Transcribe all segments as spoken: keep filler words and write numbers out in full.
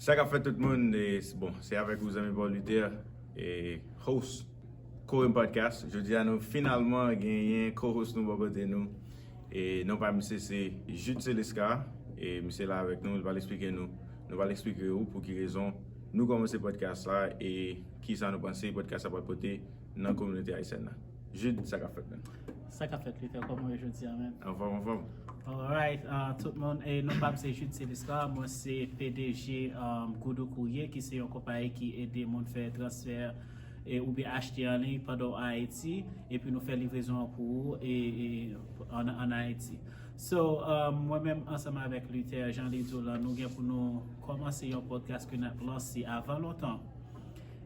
Sa k ap fèt tout moun, e, bon, se avèk ou zanmi Paul Luther, e, host Korem Podcast. Jodi a nou finalman genyen co-host nou bò kote nou. E non pa misye se Jude Celesca, e misye la avèk nou, li pral eksplike nou, nou pral eksplike ou pou ki rezon nou kòmanse podcast la e kisa nou panse podcast la pral pote nan kominote ayisyèn nan. Jude, sa k ap fèt, man? Sa k ap fèt, Luther? Kòman w ye jodi a, man? Anfòm, anfòm. Alright, uh, tout moun, e non pa m se Jude Celesca, mwen se P D G um, Goudou Courrier, ki se yon konpayi ki ede moun fè transfè e, oubyen achte an liy pandan w Ayiti, epi nou fè livrezon an pou ou e, e, an, an Ayiti. So, um, mwen menm ansanm avèk Luther, jan li di w lan, nou gen pou nou kòmanse yon podcast ke n ap lanse avan lontan.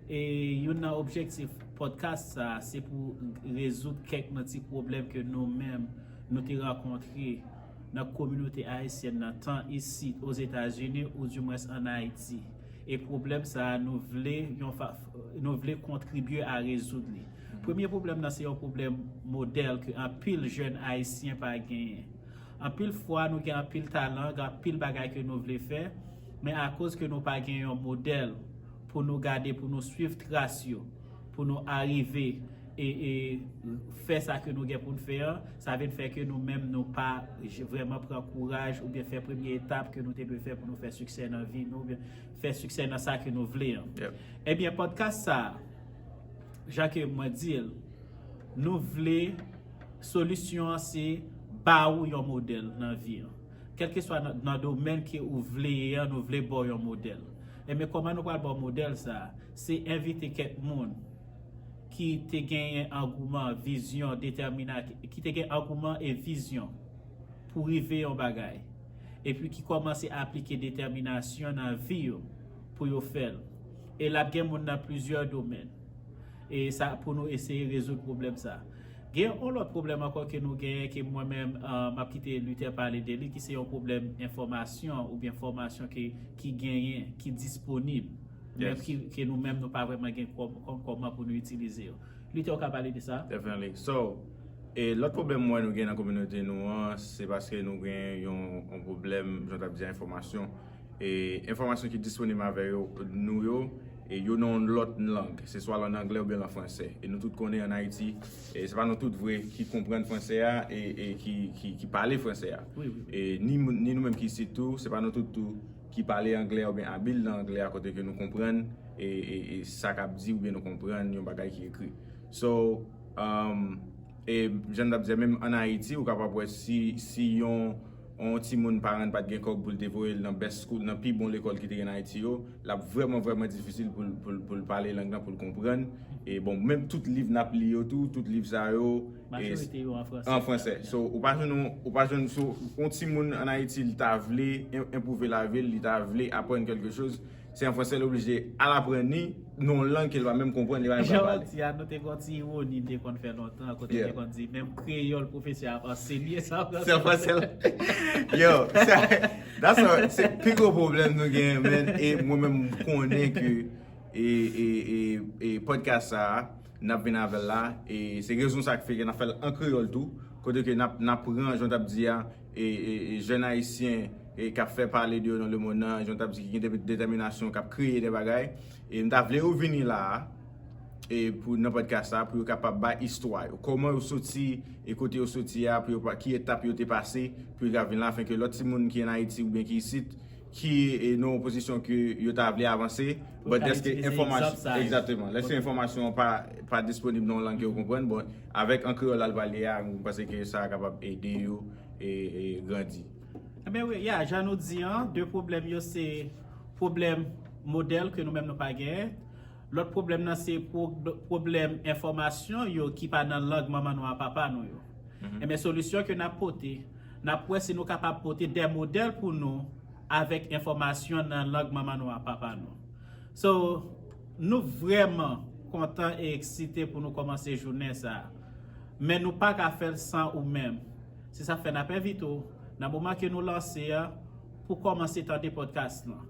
E youn nan objektif podcast sa, se pou rezoud kèk nan ti pwoblèm ke nou menm nou te rankontre nan kominote ayisyèn nan, tan isit Ozetazini oudimwens ann Ayiti. E pwoblèm sa a, nou vle yon fa, nou vle kontribye a rezoud li. Premye pwoblèm nan se yon pwoblèm modèl ke anpil jèn ayisyen pa genyen. Anpil fwa nou gen anpil talan, gen anpil bagay ke nou vle fè, men akoz ke nou pa gen yon modèl pou nou gade, pou nou swiv tras yo, pou nou arive e, e fè sa ke nou gen pou n fè an, sa vin fè ke nou menm nou pa j- vrèman pran kouraj oubyen fè premye etap ke nou te dwe fè pou nou fè siksè nan vi nou oubyen fè siksè nan sa ke nou vle an. Yep. Ebyen, podcast sa, jan ke mwen di l, nou vle, solisyon an se ba ou yon modèl nan vi an. Kèlkeswa nan, nan domèn ke ou vle ye an, nou vle ba w yon modèl. Ebyen, kòman nou pral ba w modèl sa? Se envite kèk moun ki te genyen angouman, vizyon, detèmina, ki te gen angouman e vizyon pou rive yon bagay, epi ki kòmanse aplike detèminasyon nan vi yo pou yo fè l. E l ap gen moun nan plizyè domèn. E sa, pou nou eseye rezoud pwoblèm sa. Gen yon lòt pwoblèm ankò ke nou genyen, ke mwen menm, uh, m ap kite Luther pale de li, ki se yon pwoblèm enfòmasyon oubyen fòmasyon ke, ki genyen, ki disponib, men Yes. ki, ke nou menm nou pa vrèman gen kò- kò- kòman pou nou itilize yo. Luther, ou ka pale de sa? Definitely. So, e lòt pwoblèm mwen nou gen nan kominote nou an, se paske nou gen yon, yon pwoblèm, jan w t ap di, enfòmasyon. E enfòmasyon ki disponib avè yo, nou yo, e yo nan yon lòt lang. Se swa lan anglè oubyen lan fransè. E nou tout konnen ann Ayiti, e se pa nou tout vre ki konprann fransè a e, e ki, ki, ki pale fransè a. Wi, wi. E ni, moun- ni nou menm ki isit tou, se pa nou tout tou ki pale anglè oubyen abil nan anglè a kote ke nou konprann e, e, e sa k ap di oubyen nou konprann yon bagay ki ekri. So, um, e jan n t ap di, menm ann Ayiti, ou kapab wè si, si yon, yon timoun paran l pa t gen kòb pou l te voye l nan best school, nan pi bon lekòl ki te gen ann Ayiti yo, l ap vrèman, vrèman difisil pou l, pou l, pou l pale lang nan, pou l konprann. E bon, menm tout liv n ap li yo tou, tout liv sa yo, e Majorite yo an fransè. An fransè. So, ou pa jwenn yon, ou pa jwenn, so, yon timoun ann Ayiti, li ta vle en- enpwouve lavi l, li ta vle aprann kèlke choz, se an fransè l oblije al aprann li, nan yon lang ke l pa menm konprann, li pa menm Jan ka w pale. di a, nou te gen yon ti ironi n te konn fè lontan, kote n Yeah. te konn di, menm kreyòl pwofesè ap ansenye sa an Se an fransè l. Yo, sa, that's a, se pi gwo pwoblèm nou gen, man. E mwen menm, m konnen ke e, e, e, e podcast sa a, n ap vin avè l la. E se rezon sa k fè ke n ap fè l an kreyòl tou. Kote ke n ap, n ap pran, jan w t ap di a, e, e, e jèn ayisyen e k ap fè pale de yo nan lemonn nan, jan w t ap di, ki gen de- detèminasyon, k ap kreye de bagay. E m ta vle yo vini la a, e pou nan podcast sa, pou yo kapab bay istwa yo. Kòman yo soti, e kote yo soti a, pou yo pa- ki etap yo te pase, pou yo ka vin la, afin ke lòt timoun ki ann Ayiti oubyen ki isit, ki e, nan yon pozisyon ke yo ta vle avanse, Pou but ka lèske itilize enfòmasyon, egzanp sa yo. Egzakteman. Lèske enfòmasyon pa, pa disponib nan yon lang ke yo konprann, bon, avèk an kreyòl al pale a, m panse ke sa kapab ede yo e, e grandi. Ebyen wi, ya, jan nou di an, de pwoblèm yo se pwoblèm modèl ke nou menm nou pa genyen. Lòt pwoblèm nan se pwo- pwoblèm enfòmasyon yo ki pa nan lang manman nou a papa nou yo. Ebyen, solisyon ke n ap pote, n ap wè si nou kapab pote de modèl pou nou avèk enfòmasyon nan lang manman nou a papa nou. So, nou vrèman kontan e eksite pou nou kòmanse jounen sa a. Men nou pa ka fè l san ou menm. Se sa k fè n ap envite w, nan moman ke nou lanse a, pou kòmanse tande podcast lan.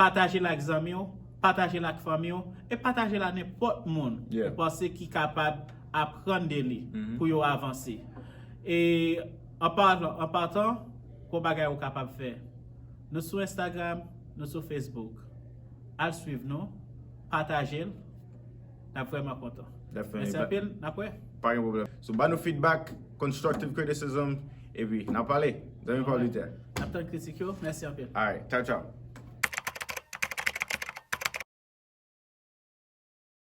Pataje l ak zanmi w, pataje l ak fanmi w, e pataje l a nenpòt moun Yeah. ou panse ki kapab aprann de li Mhm. pou yo avanse. E an patan, an patan, gon bagay ou kapab fè. Nou sou Instagram, nou sou Facebook. al swiv nou, pataje l. N ap vrèman kontan. Definitely. Mèsi anpil, n ap wè. Pa gen pwoblèm. So, ba nou feedback, constructive criticism, epi n ap pale. Zanmi pa lite. N ap tann kritik yo. Mèsi anpil. Alright, ciao, ciao.